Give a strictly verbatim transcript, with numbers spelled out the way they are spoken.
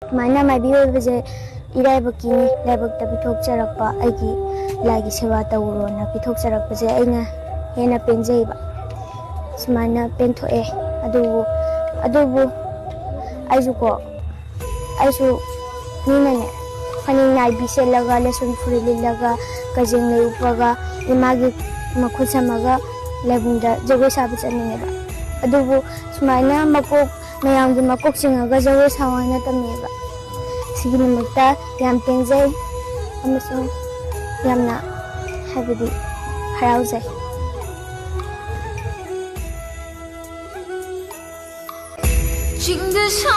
ꯁꯨꯃꯥꯏꯅ ꯃꯥꯏꯕꯤ ꯑꯣꯏꯕꯁꯦ ꯏꯔꯥꯏꯕꯛꯀꯤꯅꯤ, ꯂꯥꯏꯕꯛꯇ ꯄꯤꯊꯣꯛꯆꯔꯛꯄ, ꯑꯩꯒꯤ ꯂꯥꯏꯒꯤ ꯁꯦꯕꯥ ꯇꯧꯔꯣꯅ ꯄꯤꯊꯣꯛꯆꯔꯛꯄꯁꯦ ꯑꯩꯅ ꯍꯦꯟꯅ ꯄꯦꯟꯖꯩꯕ꯫ ꯁꯨꯃꯥꯏꯅ ꯄꯦꯟꯊꯣꯛꯑꯦ꯫ ꯑꯗꯨꯕꯨ ꯑꯗꯨꯕꯨ ꯑꯩꯁꯨꯀꯣ ꯑꯩꯁꯨ ꯃꯤꯅꯅꯦ ꯐꯅꯦꯛ ꯅꯥꯏꯕꯤ ꯁꯦꯠꯂꯒ, ꯂꯦꯁꯣꯟ ꯐꯨꯔꯤꯠ ꯂꯤꯠꯂꯒ, ꯀꯖꯦꯡ ꯂꯩ ꯎꯞꯄꯒ, ꯏꯃꯥꯒꯤ ꯃꯈꯨꯠ ꯁꯝꯃꯒ ꯂꯥꯏꯕꯨꯡꯗ ꯖꯒꯣꯏ ꯁꯥꯕ ꯆꯠꯅꯤꯡꯉꯦꯕ꯫ ꯑꯗꯨꯕꯨ ꯁꯨꯃꯥꯏꯅ ꯃꯀꯣꯛ ꯃꯌꯥꯝꯒꯤ ꯃꯀꯣꯛ ꯆꯤꯡꯉꯒ ꯖꯒꯣꯏ ꯁꯥꯎ ꯍꯥꯏꯅ ꯇꯝꯃꯦꯕ꯫ ꯁꯤꯒꯤꯗꯃꯛꯇ ꯌꯥꯝ ꯄꯦꯟꯖꯩ ꯑꯃꯁꯨꯡ ꯌꯥꯝꯅ, ꯍꯥꯏꯕꯗꯤ, ꯍꯔꯥꯎꯖꯩ꯫ ꯆꯤꯡꯗ ꯁꯥ